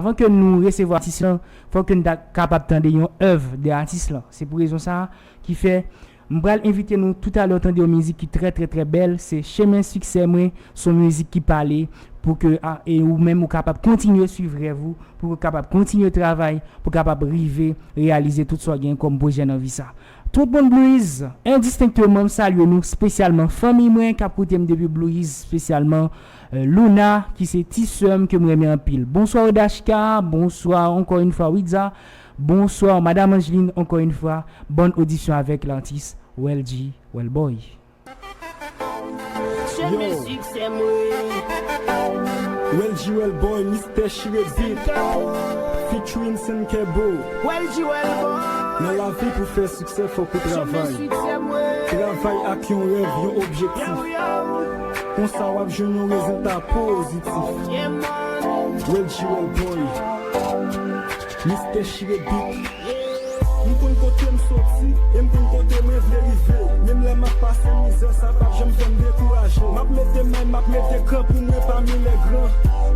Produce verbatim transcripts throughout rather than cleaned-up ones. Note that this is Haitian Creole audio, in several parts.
Avan ke nou resevwa atis lan, fòk ke n ta kapab tande yon èv de atis lan. Se pou rezon sa a ki fè m pral envite nou toutalè tande yon mizik ki trè, trè, trè bèl. Se Chemen Siksè Mwen, se yon mizik ki pale pou ke, a, e ou menm ou kapab kontinye swiv rèv ou, pou w kapab kontinye travay, pou w kapab rive reyalize tout sa w gen kòm pwojè nan vi sa. Tout moun Bluiz, endistenkteman, m salye nou, espesyalman fanmi mwen k ap koute m depi Bluiz, espesyalman, eh, Luna, ki se ti sè m ke m renmen anpil. Bonswa Odashka, bonswa encore une fois Widza, bonswa Madame Angeline, encore une fois, bonne audition avec l'artiste Welji Wellboy. Chemen siksè mwen. Welji Wellboy, Mister Chire Beat, featuring Senkebo. Welji Wellboy. Nan lavi pou fè siksè fòk ou travay. Chemen siksè mwen. Travay ak yon rèv, yon objektif. Yo, yo. Konsa w ap jwenn yon rezilta pozitif. Yeah, man. Welji Wellboy. Mister Chire Beat. M konn kote m soti, e m konn kote mwen vle rive. Menm lè m ap pase mizè, sa p ap janm fè m dekouraje. M ap mete may, m ap mete kran pou mwen pami lè gran.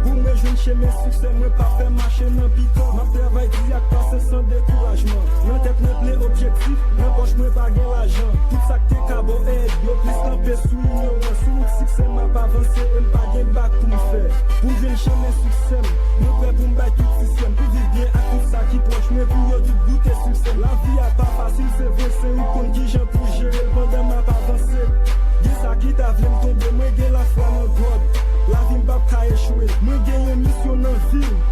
Pou mwen jwenn chemen siksè, mwen p ap fè mache nan pikan. M ap travay di ak pasyans san dekourajman. Nan tèt mwen plen objektif, nan pòch mwen pa gen lajan. Tout sa k te ka ba w èd, yo plis kanpe sou inyorans. Sou wout siksè m ap avanse, e m pa gen bak pou m fè. Pou m jwenn chemen siksè m, mwen prè pou m bay tout ti sè m. Pou viv byen ak tout sa ki pwòch mwen, pou yo tout goute siksè m. Lavi a pa fasil, se vre, se ou k konn kijan pou jere l pandan m ap avanse. Gen sa ki ta vle m tonbe, mwen gen lafwa nan God. Lavi m p ap ka echwe. Mwen gen yon misyon nan vi m,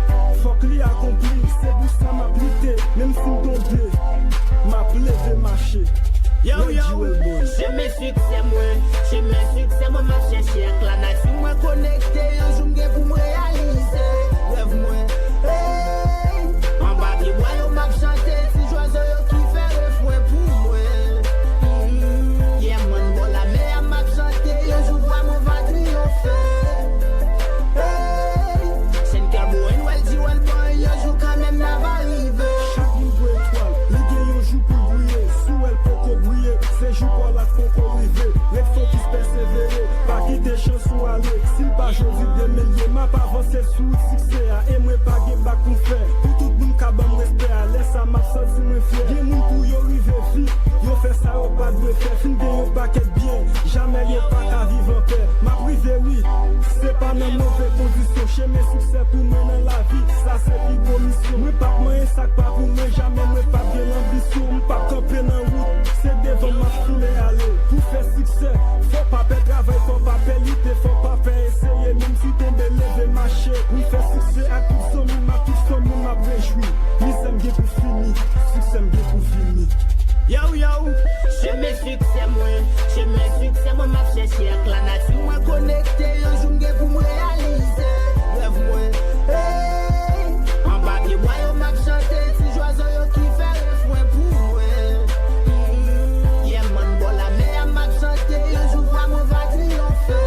fòk li akonpli. Se pou sa m ap lite, menm si m tonbe, m ap leve mache. Yo, yo, chemen siksè mwen, chemen siksè mwen m ap chèche ak lanati mwen konekte. Yon jou m gen pou m reyalize rèv mwen. Hey, anba pye bwa yo m ap chante, ti zwazo yo ki fè refren pou mwen. Mm, yeah, man, bò lamè a m ap chante, yon jou vwa mwen va triyonfe. Hey, Senkebo and Welji Wellboy, yon jou kanmenm n ava rive. Chak moun dwe etwal, li gen yon jou pou l briye. Si w wè l poko briye, se jou pa w la k poko rive. Ret fokis, pèsevere, pa kite chans ou ale. Si l pa jodi, demen l ye. M ap avanse sou wout siksè a, e mwen pa gen bak pou m fè. Pou tout moun ka ban m respè a, lè sa m ap santi mwen fyè. Gen moun pou yo rive vit, yo fè sa yo pa dwe fè. Fin gen yon pakèt byen, jamè yo pa ka viv anpè. M ap rive wi, se pa nan move kondisyon. Chemen siksè pou mwen nan lavi, sa se pi gwo misyon. Mwen p ap manyen sa k pa pou mwen, jamè mwen p ap gen lanbisyon. M p ap kanpe nan wout, se devan m ap file ale. Pou fè siksè, fò pa pè travay, fò pa pè lite, fò pa pè eseye. Menm si tonbe, leve mache. Pou m fè siksè ak tout zanmi m, ak tout fanmi m ap rejwi. Mizè m gen pou fini, siksè m gen pou vini. Yo, yo, chemen siksè mwen, chemen siksè mwen m ap chèche ak lanati mwen konekte. Yon jou m gen pou m reyalize rèv mwen. Hey, anba pye bwa yo m ap chante, ti zwazo yo ki fè refren pou mwen. Mm, yeah, man, bò lamè a m ap chante, yon jou vwa mwen va triyonfe.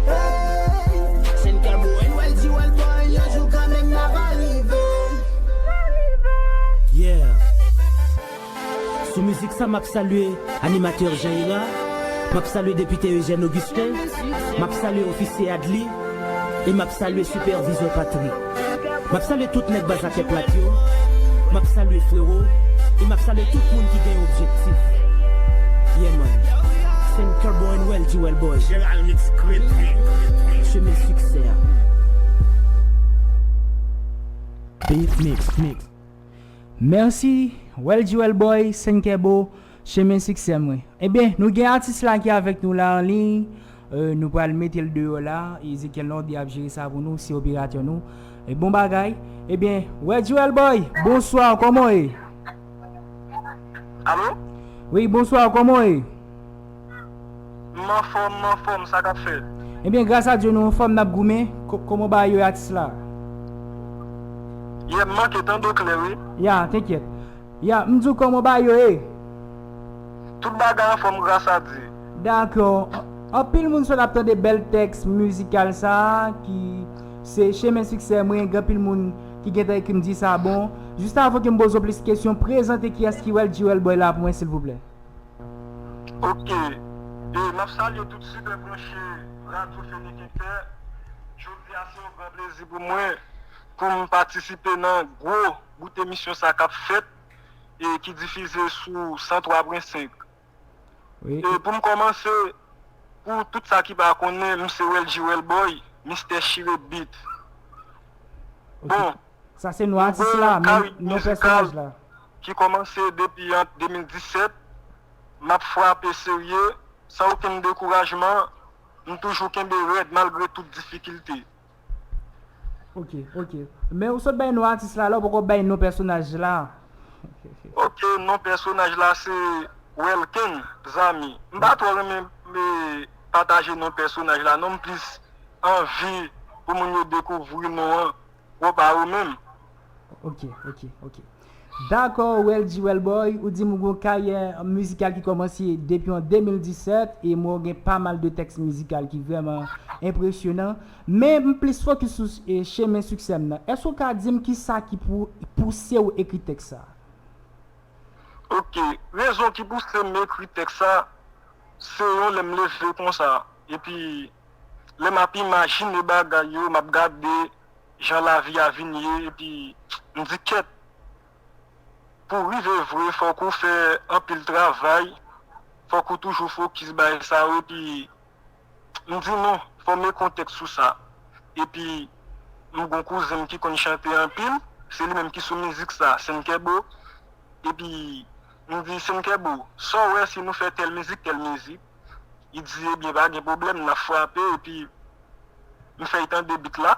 Hey, Senkebo and Welji Wellboy, yon jou kanmenm n ava rive. Yeah. Sou mizik sa, m ap salye animatè Jean Hira, m ap salye depite Eugène Augustin, m ap salye ofisye Adli, e m ap salye sipèvizè Patrick. M ap salye tout nèg Bazakè Plat yo, m ap salye Frewo, e m ap salye tout moun ki gen yon objektif. Yeah, man. Senkebo and Welji Wellboy. Chemen siksè a. Beat mix, mix. Mèsi, Welji Wellboy, Senkebo, chemen siksè mwen. Ebyen, nou gen atis la ki avèk nou la an liy. Euh, nou pral mete l deyò la. Ezekiel Nordy ap jere sa pou nou, se operatè nou. E bon bagay. Ebyen, Welji Wellboy, bonswa, kòman w ye? Alo? Wi, bonswa, kòman w ye? M anfòm, m anfòm, sa k ap fèt? Ebyen, gras a Dye, nou anfòm, n ap goumen. Ko-, kòman bagay yo ye, atis la? Yeah, m manke tande w klè, wi. Ya, tenkyèt. Ya, m di w kòman bagay yo ye? Tout bagay anfòm, gras a Dye. Dakò. Anpil moun sot ap tande bèl tèks mizikal sa a, ki se Chemen Siksè Mwen, gen anpil moun ki gentan ekri m di sa bon. Jis avan ke m poze w plis kesyon, prezante kiyès ki Welji Wellboy la pou mwen, silvouplè. Ok. E m ap salye tout sipè branche Radyo Fenik Entè. Jodi a, se yon gran plezi pou mwen pou m patisipe nan gwo bout emisyon sa k ap fèt e ki difize sou san twa pwen senk. Wi. E pou m kòmanse, pou tout sa ki pa konnen, m se Welgy Wellboy, Mistè Chire Beat. Ok. Bon, Sa se non atis la, men non pèsonaj la. Ki kòmanse depi an de mil disèt, m ap frape serye, san okenn dekourajman, m toujou kenbe rèd malgre tout difikilte. Ok, ok. Men ou sot bay non atis la, la ou poko bay non pèsonaj la. Ok, non pèsonaj la se Welken Zami. M pa twò renmen, eh, pataje non pèsonaj la, non, m plis anvi pou moun yo dekouvri non an. Wo pa ou menm. Ok, ok, ok. Dakò, Welgy Wellboy, ou di m ou gen yon karyè mizikal ki kòmanse depi an de mil disèt, e mwen gen pa mal de tèks mizikal ki vrèman enpresyonan. Men m plis fokis sou e, chemen siksè m nan. Èske w ka di m ki sa ki pou pouse w ekri tèks sa? Ok, rezon ki pouse m ekri tèks sa, se yon lè m leve konsa, epi lè m ap imajine bagay yo, m ap gade jan lavi a vin ye, epi m di kèt, pou rive vre, fòk ou fè anpil travay, fòk ou toujou fokis bay sa yo, epi m di non, fò m ekri yon tèks sou sa. Epi m gon kouzen m ki konn chante anpil, se li menm ki sou mizik sa, Senkebo. Epi m di, Senkebo, sa w wè si nou fè tèl mizik, tèl mizik? Li di, ebyen, pa gen pwoblèm, n ap frape, epi m fè l tande bit la,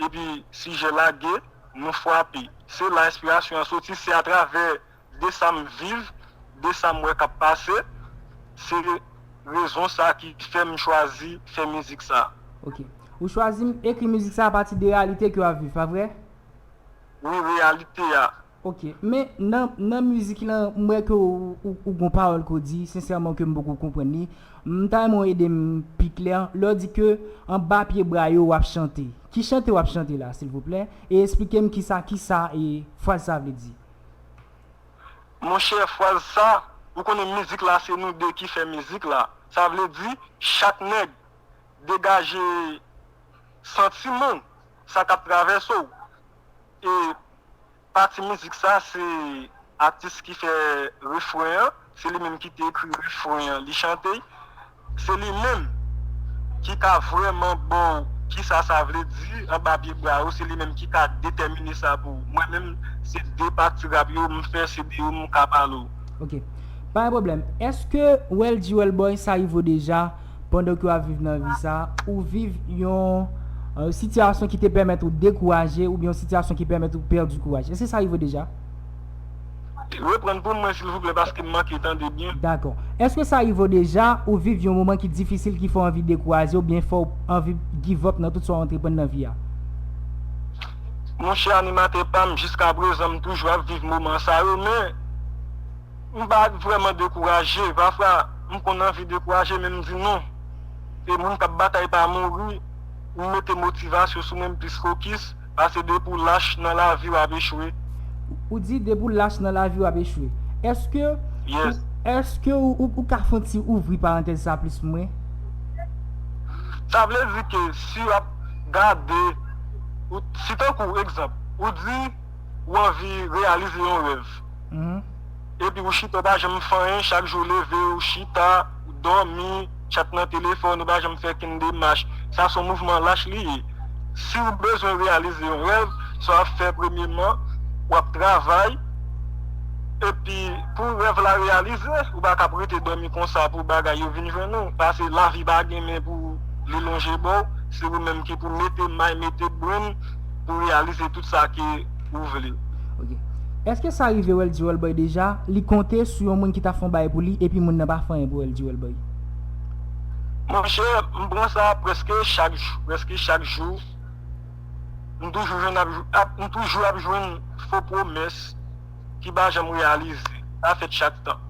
epi sijè lage, nou frape. Se la enspirasyon an soti, se atravè de sa m viv, de sa m wè k ap pase, se rezon sa ki fè m chwazi fè mizik sa. Ok. Ou chwazi m ekri mizik sa apati de reyalite ke w ap viv, pa vre? Wi, reyalite a. Ok, men nan, nan mizik lan, m wè ke ou, ou, ou gon pawòl ke w di, sensèman ke m poko konprann li. M ta renmen w ede m pi klè, lè w di ke anba pye bra yo w ap chante. Ki chante w ap chante la, silvouplè? E eksplike m kisa, kisa e fraz sa vle di. Monchè, fraz sa, ou konnen mizik la se nou de ki fè mizik la. Sa vle di, chak nèg degaje santiman w, sa k ap travèse w. E pati mizik sa, se atis ki fè refren an, se li menm ki te ekri refren an, li chante l. Se li menm ki ka vrèman ba w kisa sa vle di anba pye bra yo, se li menm ki ka detèmine sa pou ou. Mwen menm, se de pati rap yo m fè, se de yo m ka pale w. Ok. Pa gen pwoblèm. Èske Welgy Wellboy sa rive w deja, pandan ke w ap viv nan vi sa, ou viv yon, euh, sitiyasyon ki te pèmèt ou dekouraje oubyen yon sitiyasyon ki pèmèt ou pèdi kouraj? Èske sa rive w deja? Reprann pou mwen, silvouplè, paske m manke tande byen. Dakò. Èske sa rive w deja, ou viv yon moman ki difisil, ki fè w anvi dekouraje oubyen fè w anvi give up nan tout sa w antreprann nan vi a? Monchè animatè pa m, jiskaprezan, m toujou ap viv moman sa yo, men m pa vrèman dekouraje. Pafwa, m konn anvi dekouraje, men m di non. E moun k ap batay pa mouri, m mete motivasyon sou mwen, m plis fokis, pase depi w lach nan lavi w ap echwe. Ou di depi w lach nan lavi w ap echwe. Èske, Yes. Èske ou, ou, ou ka fè yon ti ouvri parantèz sa plis pou mwen? Sa vle di ke si w ap gade, ou, si tankou egzanp, ou di ou anvi reyalize yon rèv. Mhm. Epi ou chita, ou pa janm fè anyen, chak jou ou leve, ou chita, ou dòmi, chat nan telefòn, ou pa janm fè kenn demach. Sa se yon mouvman lach li ye. Si ou bezwen reyalize yon rèv, sa w ap fè premyeman, w ap travay. Epi pou rèv la reyalize, ou pa ka ap rete dòmi konsa pou bagay yo vin jwenn ou. Paske lavi pa gen men pou li lonje ba w. Se ou menm ki pou mete may, mete brenn pou reyalize tout sa ke ou vle. Ok. Èske sa rive Weldy Wellboy deja, li konte sou yon moun ki ta fè yon bagay pou li, epi moun nan pa fè anyen pou Weldy Wellboy? Monchè, m pran sa prèske chak jou, prèske chak jou. M toujou jwenn ap, ap, m toujou ap jwenn fo pwomès ki pa janm reyalize. Sa fèt chak tan.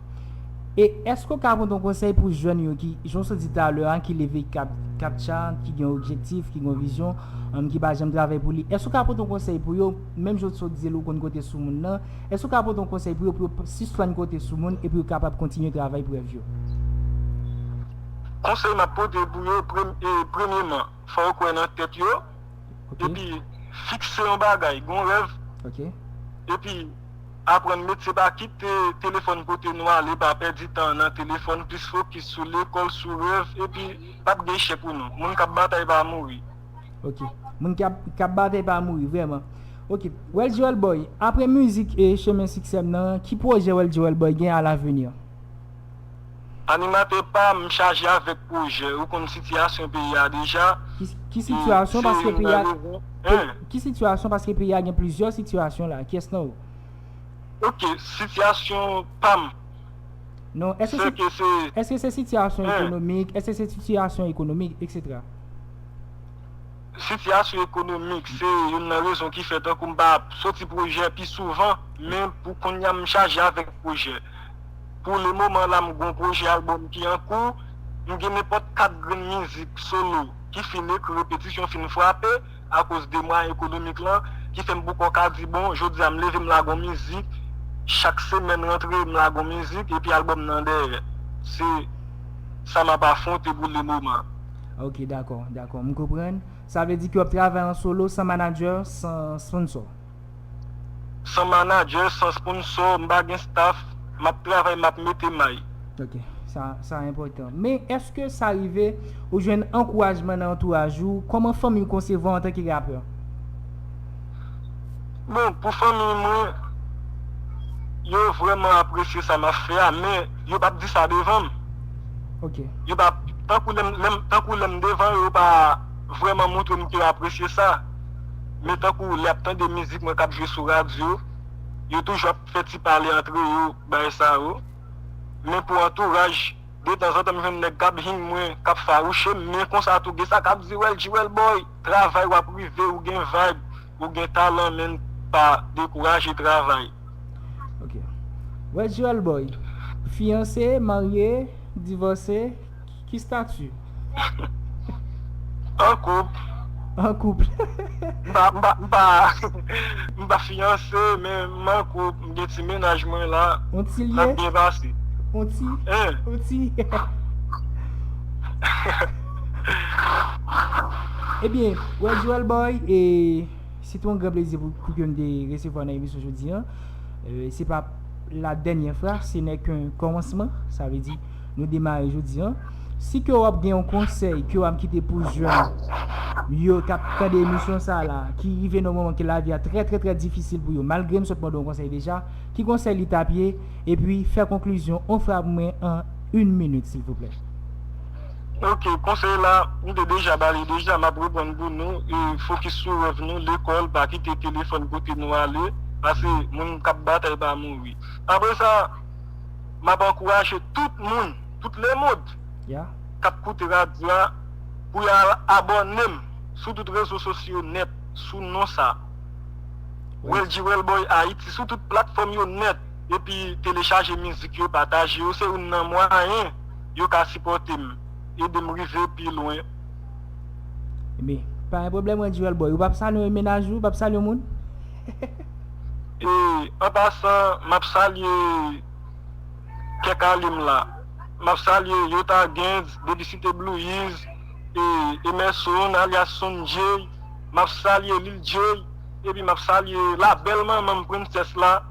E èske w ka pote yon konsèy pou jèn yo ki, jan w sot di talè a, ki leve k ap, k ap tcha, ki gen objektif, ki gen vizyon, um, ki pa janm travay pou li? Èske w ka pote yon konsèy pou yo, menm jan w sot di l ou konn konte sou moun nan, èske w ka pote yon konsèy pou yo, pou yo sispann konte sou moun epi yo kapab kontinye travay pou rèv yo? Konsèy m ap pote pou yo, prem-, e, premyeman, fò yo kwè nan tèt yo. Ok. Epi, fikse yon bagay, gen yon rèv, Ok. epi aprann metye, pa kite telefòn pote nou ale, pa pèdi tan nan telefòn, plis fokis sou lekòl, sou rèv, epi p ap gen echèk pou nou. Moun k ap batay pa mouri. Ok. Moun k ap, k ap batay pa mouri, vrèman. Ok. Well Joel Boy, apre mizik e chemen siksè m nan, ki pwojè Well Joel Boy gen a lavenir? Animatè pa m chaje avèk pwojè, ou konn sitiyasyon peyi a deja. Ki, ki sitiyasyon? Paske peyi a, ki sitiyasyon? Paske peyi a gen plizyè sitiyasyon la. Kiyès nan ou? Ok, sitiyasyon pa m. Non, èske se, èske se sitiyasyon ekonomik, èske se sitiyasyon ekonomik, etsetera? Sitiyasyon ekonomik se youn nan rezon ki fè tankou m pa soti pwojè pi souvan, men pou kounye a m chaje avèk pwojè. Pou le moman la, m gen yon pwojè albòm ki an kou, m gen nenpòt kat grenn mizik solo ki fin ekri, repetisyon fin frape, akoz de mwayen ekonomik lan, ki fè m poko ka di, bon, jodi a m leve m lage yon mizik, chak semèn rantre m lage yon mizik, epi albòm nan dèyè. Se sa m ap afwonte pou le moman. Ok, dakò, dakò, m konprann. Sa vle di ke w ap travay an solo, san manadjè, san sponsò. San manadjè, san sponsò, m pa gen staff, m ap travay, m ap mete may. Ok, sa, sa enpòtan. Men èske sa rive ou jwenn ankourajman nan antouraj ou? Kòman fanmi w konsevwa w antanke rapè? Bon, pou fanmi mwen, yo vrèman apresye sa m ap fè a, men yo p ap di sa devan m. Ok. Yo p ap, tankou lè m, lè m, tankou lè m devan yo, yo pa vrèman montre m ke yo apresye sa. Men tankou lè y ap tande mizik mwen k ap jwe sou radyo, yo toujou ap fè ti pale antre yo, bagay sa yo. Men pou antouraj, detanzantan m jwenn nèg k ap hing mwen, k ap fawouche m, men konsa tou gen sa k ap di, Well G, Well Boy, travay, w ap rive, ou gen vibe, ou gen talan, men pa dekouraje travay. Ok. Well G, Well Boy, fiyanse, marye, divòse, ki stati? An koup. An koup. M pa, m pa, m pa, m pa fiyanse, men m an koup, m gen ti mennaj mwen la. On ti L ap lye? Byen pase. On ti? Hein? On ti? Ebyen, Well G, Well Boy, e se te yon gran plezi pou, pou ke m te resevwa nan emisyon jodi an. E, se pa la dènyè fwa, se nè ke kòmansman, sa vle di nou demare jodi an. Si ke w ap gen yon konsèy ke w ap kite pou jèn yo k ap tande emisyon sa la, ki rive nan yon moman ke lavi a trè, trè, trè difisil pou yo, malgre m sot mande yon konsèy deja, ki konsèy li t ap ye? Epi fè konklizyon on fwa pou mwen an yon minit, silvouplè. Ok, konsèy la, m te deja ba li deja, m ap reprann pou nou, e fokis sou rèv nou, lekòl, pa kite telefòn pote nou ale, paske moun k ap batay pa mouri. Apre sa, m ap ankouraje tout moun, tout lemonn, Ya. k ap koute radyo a, pou y al abòne m sou tout rezo sosyo nèt, sou non sa. Well G, Well Boy Haiti, sou tout platfòm yo nèt, epi telechaje mizik yo, pataje yo, se youn nan mwayen yo ka sipòte m, ede m rive pi lwen. Ebyen, pa gen pwoblèm, Well G, Well Boy. Ou p ap salye mennaj ou, ou p ap salye moun? E, an pasan, m ap salye kèk ale m la. M ap salye Yota Gendz depi Site Blues, e, Emerson alyas Son J, m ap salye Lil J, epi m ap salye la bèl manman m, Princess la,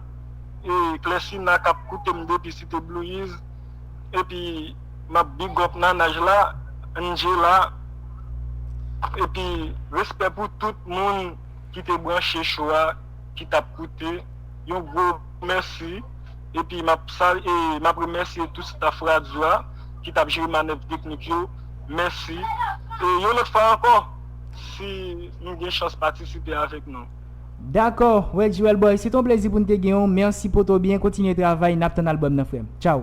e, Clesina k ap koute m depi Site Blues, epi m ap big up Nanaj la, Angela, epi respè pou tout moun ki te branche cho a, ki t ap koute, yon gwo mèsi. Epi m ap sal-, e m ap remèsye tout staff radyo a ki t ap jere manèv teknik yo. Mèsi. E yon lòt fwa ankò, si nou gen chans patisipe avèk nou. Dakò, Well G, Well Boy, se te yon plezi pou n te gen w. Mèsi, pote w byen, kontinye travay, n ap tann albòm nan, frè m. Tchaw.